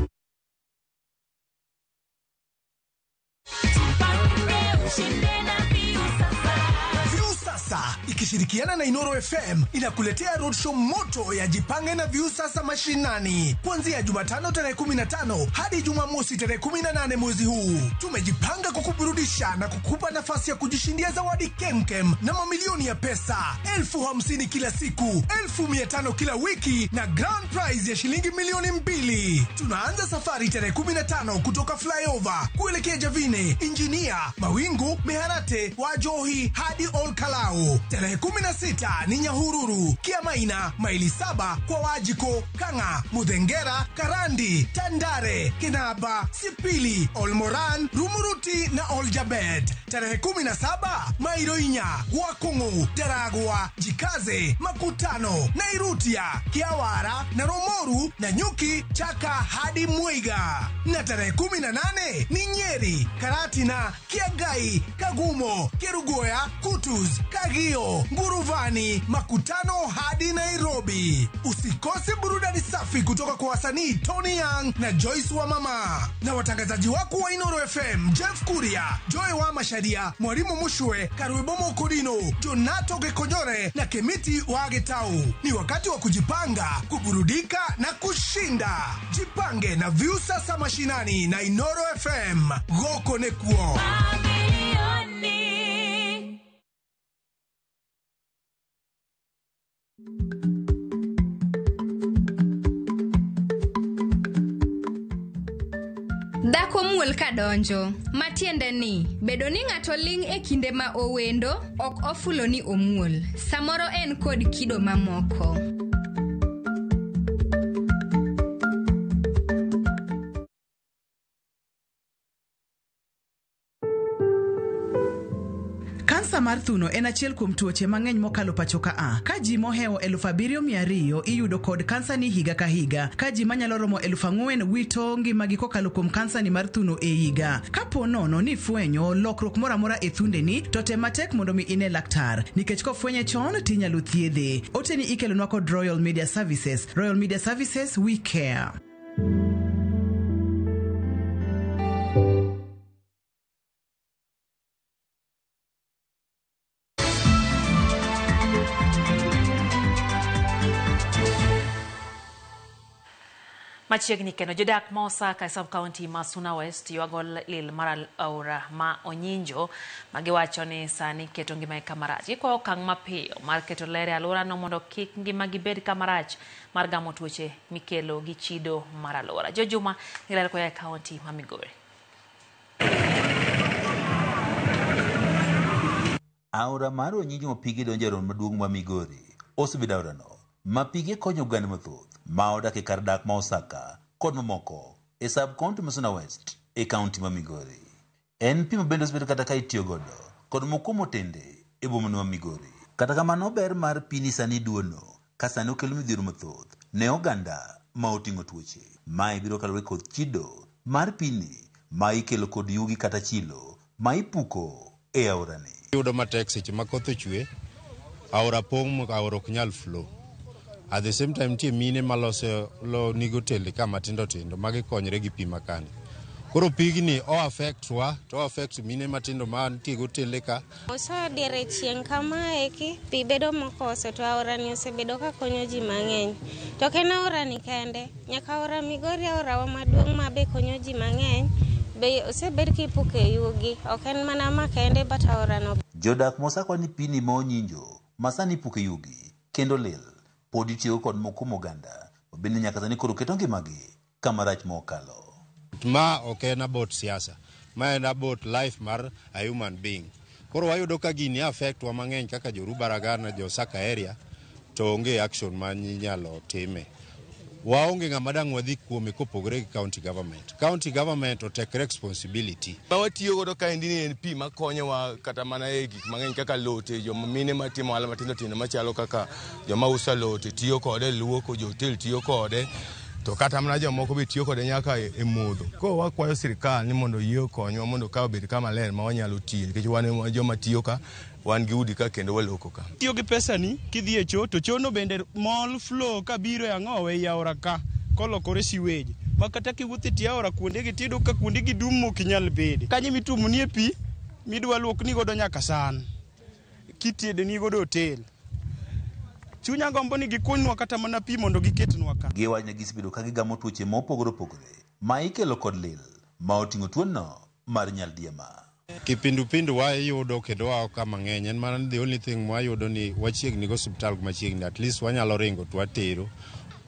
Ikishirikiana na Inoro FM inakuletea roadshow moto ya Jipange na Viusasa mashinani kuanzia Jumatano tarehe 15 hadi Jumamosi tarehe 18 mwezi huu. Tumejipanga kukuburudisha na kukupa nafasi ya kujishindia zawadi kemkem na mamilioni ya pesa, 50,000 kila siku, 500,000 kila wiki na grand prize ya shilingi 2,000,000. Tunaanza safari tarehe 15 kutoka Flyover kuelekea Javine, Injinia, Mawingu, Meharate, Wajohi hadi Ol Kalou. Tarehe 18 16 ni Nyahururu, Kiamaina, maili 7 kwa Wajiko, Kang'a, Muthengera, Karandi, Tandare, Kinaba, Sipili, Olmoran, Rumuruti na Oljabet. Tarehe 17 Mairoinya, Wakungu, Daragwa, Jikaze, Makutano, Nairutia, Kiawara na Romoru na Nyuki, Chaka hadi Mwiga. Na tarehe 18 ni Nyeri, Karatina, Kiagai, Kagumo, Kerugoya, Kutus, Kagio, Nguruvani, Makutano hadi Nairobi. Usikose burudani safi kutoka kwa wasanii Tony Young na Joyce wa Mama na watangazaji wako wa Inoro FM, Jeff Kuria, Joy wa Masharia, Mwalimu Mushwe, Karuibomo Kodino, Jonato Gekonyore na Kemiti wa Getau. Ni wakati wa kujipanga, kuburudika na kushinda. Jipange na Viusasa Mashinani na Inoro FM. Goko nekuo. Dhako muol kadonjo, matiende ni bedo ni ng'ato ling' e kinde ma owendo ok ofulo ni omuol. Samoro en kod kido mamoko. Kansa mar thuno en achiel kuom tuoche mang'eny mokalo pacho ka a. Ka ji mohewo 7,200 iyudo kod kansa ni higa ka higa. Ka ji manyalo romo 4,000 wito ngimagi kokalo kuom kansa ni mar thuno e higa. Kapo nono ni fwenyo lokruok moro amora e thundeni, to tem matek mondo mi ine laktar. Nikech kofwenye chon tinyalo thiedhe. Oteni ikelonwa kod Royal Media Services. Royal Media Services, we care. Machiegni kendo jodak ma Osaka e sub county ma Suna West ywago lil mar aora ma Onyinjo ma giwacho ni sani keto ngimagi kamarach. Gikwayo okang' mapiyo mar keto ler e alworano mondo kik ngimagi bed kamarach mar gamo tuoche mikelo gi chido mar alwora. Jojuma giler koya e county ma Migori. Aora mar Onyinjo ma pige donjo e aora maduong' ma Migori osebedo aorano ma pige konyo oganda mathoth ma odak e kar dak ma Osaka kod mamoko e sub county ma Suna West e county ma Migori. En pi ma bende osebedo kata ka itiyo godo kod moko motende e boma ma Migori. Kata kamano ber mar pi ni sani duono ka sani okelo midhiero mathoth ne oganda ma oting'o tuoche. Mae biro kaluwore kod chido mar pini ma ikelo kod yugi kata chilo ma ipuko e aorani. Iyudo matek seche ma koth ochwe, aora pong' aora ok nyal flow. At the same time nitie mine maloso lo nigo otende ka matindo tindo magikonyre gi pi makani. Koro pigni o affect wa to o affect mine matindo ma nitie gi otende ka. Osa diere chieng' kamaeki pi bedo mokoso to aorani osebedo ka konyo ji mang'eny. To ok en aorani kende, nyaka aora Migori aorawa maduong' ma be konyo ji mang'eny be osebed kipuke yugi. Ok en mana ma kende but aorano. Jodak mosakwa ni pini ma Onyinjo ma sani ipuke yugi kendo lil pod itiyo kod moko kuom oganda ma bende nyaka sani koro keto ngimagi kama rach mokalo. Ma ok en about siasa, ma en about life mar a human being. Koro wayudo ka gini affect wa mang'eny kaka jo Rubaragana, jo Osaka area, to onge action ma inyalo time. Waonge ng'ama dang' wadhi kuome kopogore gi county government. County government otake responsibility. Ma watiyo godo kaendi ni en pi makonyowa kata mana e gik mang'eny kaka lote, joma mine matimo ohala matindo tindo machalo kaka joma uso alote tiyo kode, luoko, jo hotel tiyo kode, to kata mana jomoko be tiyo kode nyaka e modho. Koro wakwayo sirikal ni mondo oyie okonywa mondo ka obed kama ler ma wanyalo tiyo nikech wan joma tiyo ka, wan gi udi ka kendo waloko ka. Tiyo gi pesani kidhi e cho to chono bende mol flow kabiro e ang'owe ei aora ka kolokore sewage ma kata kiwuotho e tie aora kuondegi tiyudo ka kuondegi dum mok inyal bede. Kanyo mitumnie pi midwa luokni godo nyaka san kitedoni godo hotel. Chunya gombo ni gikunynwa kata mana pi mondo giketnwa ka. Giwacho ni gisebedo ka gigamo tuoche mopogore opogore ma ikelo kod lil ma oting'o tuono mar nyaldiema. Kipindupindu wayudo kendo wao ka mang'eny en mana the only thing mwayudo ni wachiegni gi osiptal machiegni at least wanyalo ringo to watero.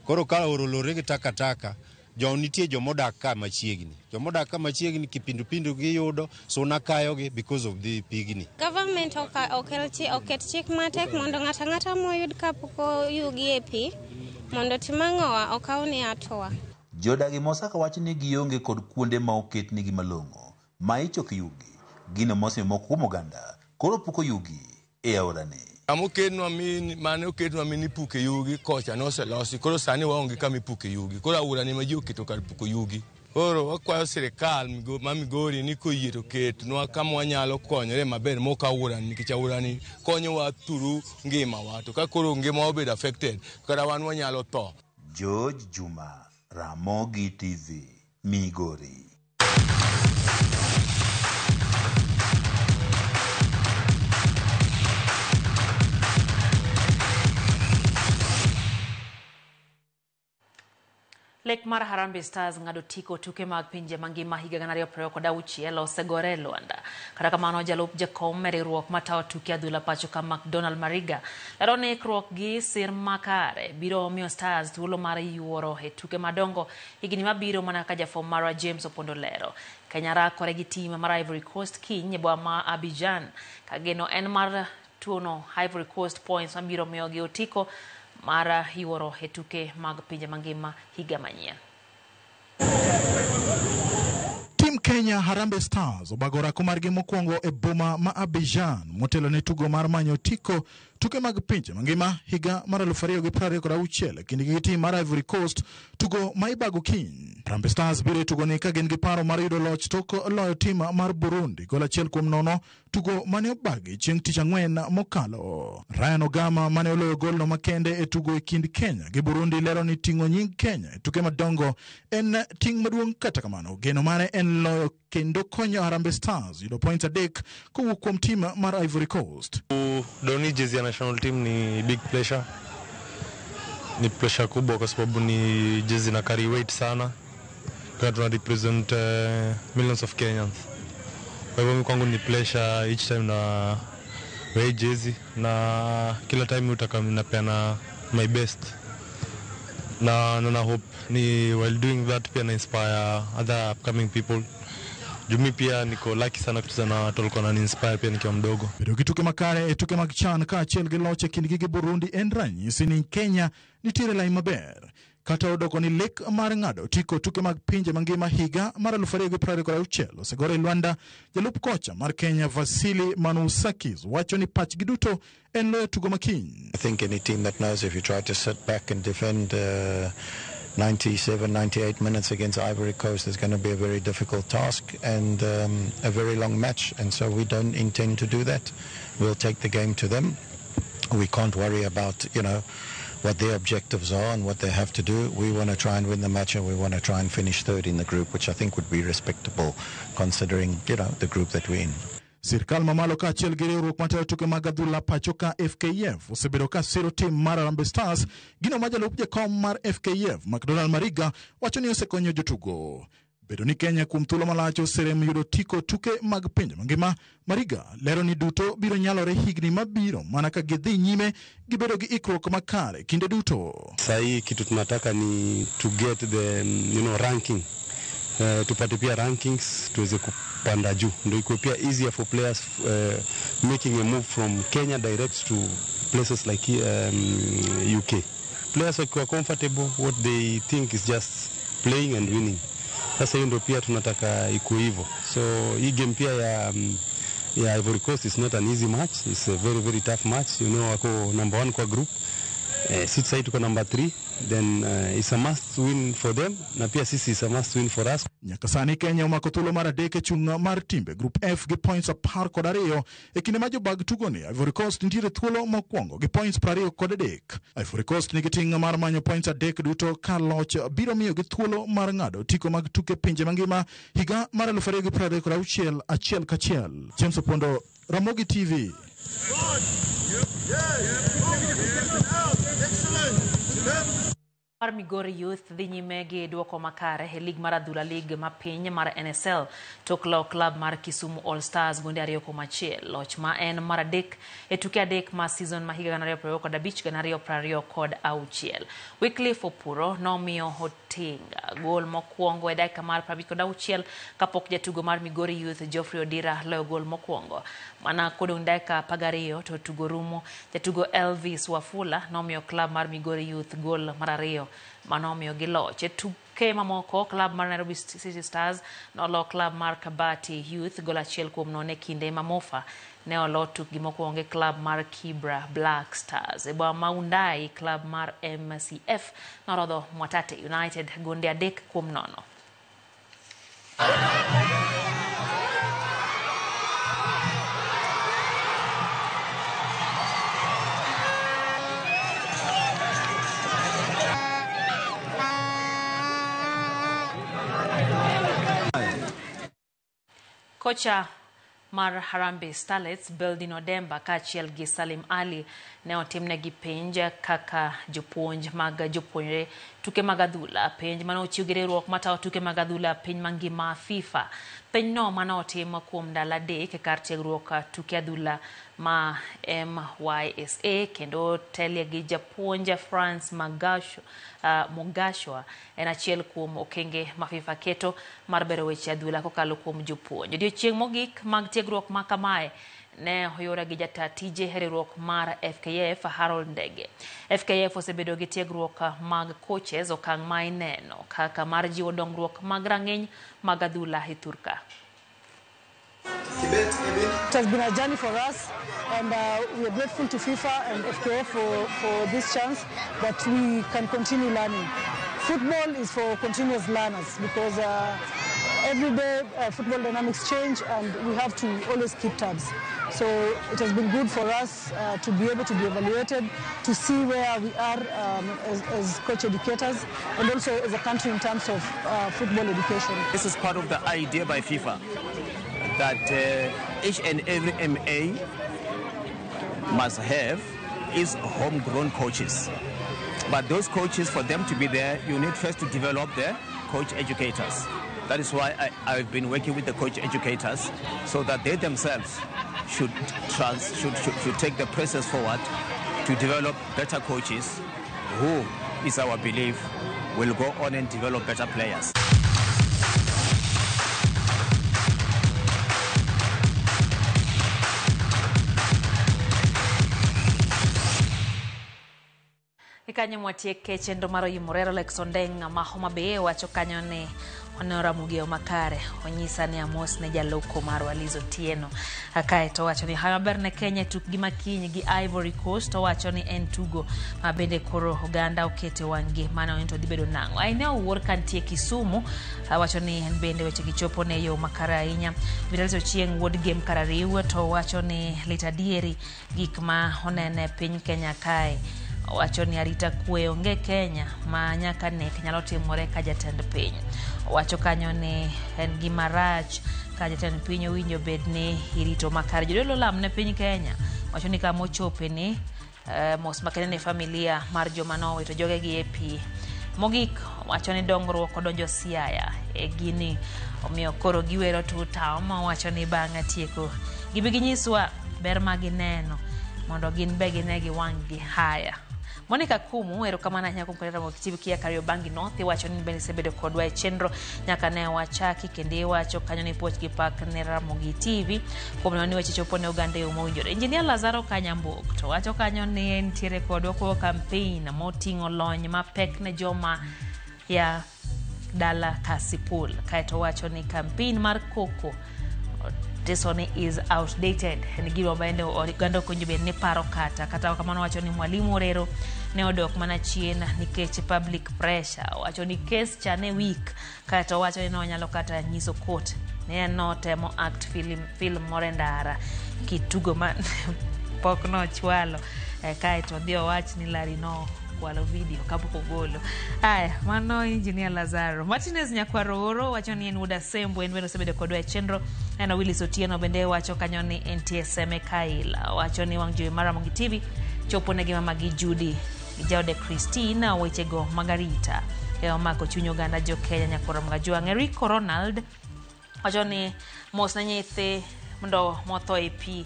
Koro ka aora olore gi takataka Jo nitie jomodak ka machiegni. Jomodak ka machiegni kipindupindu giyudo, suna kayogi because of the pigni. Government oket chik matek mondo ng'ato ang'ata moyud kapok oyugi e pi mondo tim ang'owa okawne hatua. Jodagi Mosaka wacho ni gionge kod kuonde ma oketnegi malong'o ma ichoko yugi. Gino mosemiyo moko kuom oganda koro puko yugi e aorani. Kama oketnwa mane oketnwa minipuke yugi kocha noselosi, koro sani waonge kama ipuke yugi. Koro aorani ma ji oketo kar puko yugi. Koro wakwayo sirikal ma Migori ni koyie to ketnwa kama wanyalo konyore maber mok aorani, nikech aorani konyowa through ngimawa. To ka koro ngimawa obedo affected, kata wan wanyalo tho. George Juma, Ramogi TV, Migori. Lek mar Harambee Stars ng'ado tiko tuke mag pinje mangima higa 2026 osegore e lwanda. Kata kamano, jalup jakom e riwruok matayo tuke adhula pacho ka McDonald Mariga lero ni ikruok gi sir makare biro miyo Stars thuolo mar yuoro e tuke madongo higni mabiro, mana kaka jafwambo marwa James Opondo lero. Kenya rakore gi tim mar Ivory Coast kiny e boma ma Abidjan ka geno en mar tuono Ivory Coast points mabiro miyogi otiko mar yuoro e tuke mag pinje mangima higa manyien. Tim Kenya Harambee Stars obago orako margi mokwongo e boma ma Abidjan motelo ne tugo mar manyo otiko tuke mag pinje mangima higa mar 2026 e kindgi gi tim mar Ivory Coast, tugo ma ibago kiny. Harambee Stars biro e tugoni ka gin gi paro mar yudo loch tok loyo tim mar Burundi gol 1-0, tugo mane obagi chieng' tich ang'wen mokalo. Ryan Ogama mane oloyo golno makende e tugo e kind Kenya gi Burundi lero ni ting'o nying Kenya e tuke madongo en ting' maduong', kata kamano geno mare en loyo kendo konyo Harambee Stars yudo points 3 kowuok kuom tim mar Ivory Coast. Doni jezi ya national team ni big pleasure, ni pressure kubwa kwa sababu ni jezi na carry weight sana, kwa tuna represent millions of Kenyans. Kwa hivyo mimi kwangu ni pleasure each time na wear jezi, na kila time utaka napeana my best, na hope ni while doing that pia na inspire other upcoming people. Jumi pia niko lucky sana kucheza na watu walikuwa wanani-inspire pia nikiwa mdogo. Bedo gi tuke makare e tuke mag CHAN kaachiel gi loch e kindgi gi Burundi en ranyisi ni Kenya nitiere lai maber. Kata odoko ni lek mar ng'ado otiko tuke mag pinje mangima higa mar 2026 osegore e lwanda, jalup kocha mar Kenya Vasili Manousakis wacho ni pachgi duto en loyo tugo makiny. I think any team that knows if you try to sit back and defend 97, 98 minutes against Ivory Coast is going to be a very difficult task and a very long match, and so we don't intend to do that. We'll take the game to them. We can't worry about, you know, what their objectives are and what they have to do. We want to try and win the match, and we want to try and finish third in the group, which I think would be respectable considering, you know, the group that we're in. Sirkal mamalo kaachiel gi riwruok matayo tuke mag adhula pacho ka FKF osebedo ka siro tim mar Harambee Stars, gino ma jalup jakom mar FKF McDonald Mariga wacho ni osekonyo jotugo. Bedo ni Kenya kuom thuolo malach oserem yudo tiko tuke mag pinje mangima, Mariga lero ni duto biro nyalore higni mabiro mana ka gidhi nyime gi bedo gi ikruok makare kinde duto. Sahii kitu tunataka ni to get the ranking. Tupate pia rankings tuweze kupanda juu, ndio ikuwe pia easier for players making a move from Kenya direct to places like UK. Players wakiwa comfortable, what they think is just playing and winning. Sasa hiyo ndio pia tunataka ikuwe hivyo. So hii game pia ya Ivory Coast is not an easy match. It's a very, very tough match. You know, wako number 1 kwa group. Sisi sasa tuko number 3, then it's a must win for them, na pia sisi it's a must win for us. Nyaka sani Kenya omako thuolo mar 3 e chung' mar timbe Group F gi points 12 e kinde ma jobag tugoni Ivory Coast nitiere thuolo mokwongo gi points 23. Ivory Coast nigi ting' mar manyo points 3 duto ka loch biro miyogi thuolo mar ng'ado otiko mag tuke pinje mangima higa mar 2026 achiel kachiel. James Opondo, Ramogi TV. Migori Youth dhi nyime gi duoko makare e lig mar adhula lig ma piny mar NSL tok loyo klab mar Kisumu All Stars gonde 2-1. Loch ma en mar adek e tuke adek ma season ma higa 2025-2026. Wycliffe Opuro nomiyo Otinga gol mokwongo e dakika mar 56 kapok jatugo mar Migori Youth Geoffrey Odira loyo gol mokwongo. Mana kodong' dakika 12 to tugo rumo, jatugo Elvis Wafula nomiyo klab mar Migori Youth gol mar ariyo manomiyo gi loch. E tuke mamoko, klab mar Nairobi City Stars nolo klab mar Kabati Youth gol 1-0 e kinde ma Mofa ne olo tukgi mokwongo e klab mar Kibra Black Stars. E boma ma Undai, klab mar MCF norodho Mwatate United gonde 3-0. Kocha mar Harambee Starlets Beldin Odemba kaachiel gi Salim Ali ne otimnegi penj kaka jopuonj mag jopuonjre tuke mag adhula. Penj mane ochiw gi riwruok matayo tuke mag adhula piny mangima FIFA. Penjno mane otim kuom ndalo 3 e kar tiegruok tuke adhula ma MYSA kendo telie gi japuonj France Mugashwa en achiel kuom okenge ma FIFA keto mar bero weche adhula kokalo kuom jopuonj. Odiochieng' mogik mag tiegruok ma kamae ne oyore gi jata tije e riwruok mar FKF Harold Ndege. FKF osebedo gi tiegruok mag coaches okang' ma ineno kaka mar jiwo dongruok mag rang'iny mag adhula e Turka. It has been a journey for us, and we are grateful to FIFA and FKF for this chance that we can continue learning. Football is for continuous learners because every day football dynamics change and we have to always keep tabs. So it has been good for us to be able to be evaluated, to see where we are as coach educators and also as a country in terms of football education. This is part of the idea by FIFA that each and every MA must have its homegrown coaches. But those coaches, for them to be there, you need first to develop the coach educators. That is why I've been working with the coach educators so that they themselves should take the process forward to develop better coaches who, is our belief, will go on and develop better players. Kanyo mwatieke chenro mar Oyimorero Alex Ondeng' ma Homa Bay wacho kanyo ni oneno Ramogi makare onyisa ni amos ne jaloko marwa Liz Otieno. Kaeto owacho ni hayo maber ne Kenya e tukgi makiny gi Ivory Coast. Owacho ni en tugo ma bende koro oganda okete wang'gi mano en to dhi bedo nang'o. Aine Owuor kantie Kisumu wacho ni en bende weche gichopo ne yo makare ahinya. Vitalis Ochieng' wuod Gem Karariw to wacho ni lit adieri gik ma onene piny Kenya kae. Owacho ni arita kwe onge Kenya ma nyaka nek nyalo timore ka jatend piny. Owacho kanyo ni en gima rach ka jatend piny owinjo bed ni irito makare. Jodolo lam ne piny Kenya. Owacho ni kama ochope ni mos makende ne familia mar joma nowito jogegi e pi. Mogik owacho ni dongruok odonjo Siaya e gini omiyo koro giwero tutam. Owacho ni bang' tieko gibi ginyiswa ber ma gineno mondo gin be gine gi wang' gi haya. Monica Kumu, erokamano ahinya kuom Ramogi TV kia Kariobangi North. Iwacho ni bende isebedo kodwa e chenro nyaka ne wachaki kendo iwacho kanyo ni puoch gi pak ne Ramogi TV kuom neno ni weche chopo ne oganda e yo mowinjore. Engineer Lazaro Kanyambok to wacho kanyo ni entiere kodwa kuom campaign moting'o lony mapek ne joma ya dala Kasipul. Kaeto wacho ni campaign mar koko Tesoni is outdated. En gima bende oganda ok owinjo bed ni paro kata kamano wacho ni Mwalimu Orero ne odok mana chien nikech public pressure. Owacho ni case cha ne weak kaeto owacho ni nonyalo kata nyiso court ni en notemo act film moro e ndara kitugo ma pok nochwalo kaeto odhi owach ni Larry no kwalo video kapok ogolo. Aya, mano Engineer Lazaro. Martinez Nyakwaro Oro wacho ni en wuod Asembo, en bende osebedo kodwa e chenro. Neno Willis Otieno bende wacho kanyo ni NTSM Kaila. Wacho ni wang' jowi mar Ramogi TV chopo ne gi mama gi Judy gi jaode Christine wechego mag arita e omako chuny oganda jo Kenya nyakoro Mgajwang'. Eriko Ronald wacho ni mos ne nyithi mondo motho e pi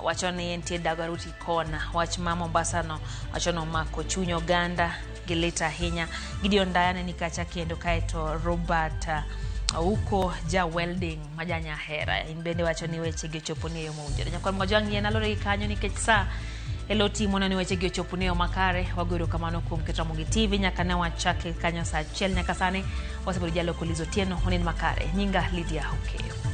wacho ni entie Dagoretti Corner. Wach ma Mombasa no wacho ni omako chuny oganda gi lit ahinya. Gideon Ndaya ne ni kacha kendo kaeto Robert Ouko ja welding ma ja Nyahera in bende wacho ni weche gi ochopo ni e yo mowinjore. Nyakwar Mgajwang' yien alore gi kanyo nikech saa elo timo ni weche gi ochopo ni e yo makare. Wago erokamano kuom keto Ramogi TV nyaka ne wachake kanyo saa achiel nyaka sani wasebedo jaloko Liz Otieno onin makare. Nyinga Lydia Okeyo.